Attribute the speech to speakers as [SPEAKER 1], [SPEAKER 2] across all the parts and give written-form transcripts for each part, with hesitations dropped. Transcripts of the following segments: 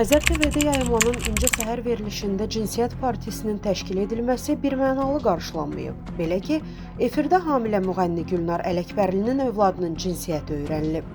[SPEAKER 1] Xəzər TV-də yayımlanan İncə Səhər verilişində Cinsiyyət Partisinin təşkil edilməsi birmənalı qarşılanmayıb. Belə ki, efirdə hamilə müğənni Gülnar Ələkbərlinin övladının cinsiyyəti öyrənilib.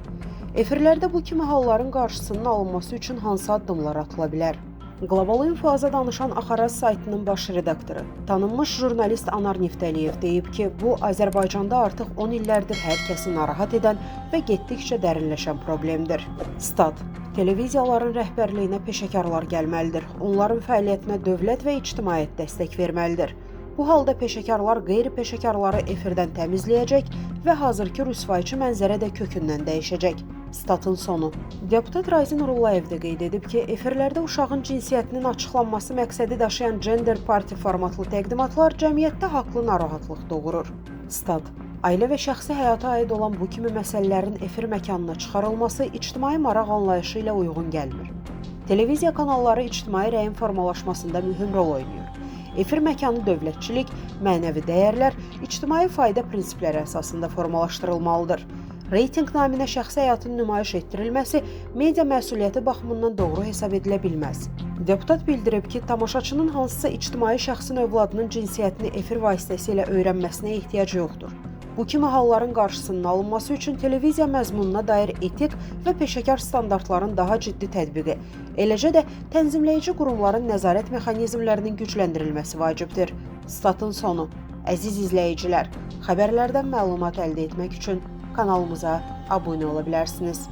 [SPEAKER 1] Efirlərdə bu kimi halların qarşısının alınması üçün hansı addımlar atıla bilər? Qlobal İnfoaza danışan Axaraz saytının baş redaktoru, tanınmış jurnalist Anar Niftəliyev deyib ki, bu Azərbaycanda artıq 10 illərdir hər kəsi narahat edən və getdikcə dərinləşən problemdir. Stat: Televiziyaların rəhbərliyinə peşəkarlar gəlməlidir. Onların fəaliyyətinə dövlət və ictimaiyyət dəstək verməlidir. Bu halda peşəkarlar qeyri-peşəkarları efirdən təmizləyəcək və hazırki rüsvayçı mənzərə də kökündən dəyişəcək. Statın sonu. Deputat Razi Nurullayev də qeyd edib ki, efirlərdə uşağın cinsiyyətinin açıqlanması məqsədi daşıyan gender party formatlı təqdimatlar cəmiyyətdə haqlı narahatlıq doğurur. Stat: Ailə və şəxsi həyata aid olan bu kimi məsələlərin efir məkanına çıxarılması ictimai maraq anlayışı ilə uyğun gəlmir. Televiziya kanalları ictimai rəyin formalaşmasında mühüm rol oynayır. Efir məkanı dövlətçilik, mənəvi dəyərlər, ictimai fayda prinsipləri əsasında formalaşdırılmalıdır. Reytinq naminə şəxsi həyatın nümayiş etdirilməsi media məsuliyyəti baxımından doğru hesab edilə bilməz. Deputat bildirib ki, tamaşaçının hansısa ictimai şəxsin övladının cinsiyyətini efir vasitəsilə öyrənməsinə ehtiyacı yoxdur. Bu kimi halların qarşısının alınması üçün televiziya məzmununa dair etik və peşəkar standartların daha ciddi tətbiqi, eləcə də tənzimləyici qurumların nəzarət mexanizmlərinin gücləndirilməsi vacibdir. Statın sonu. Əziz izləyicilər, xəbərlərdən məlumat əldə etmək üçün kanalımıza abunə ola bilərsiniz.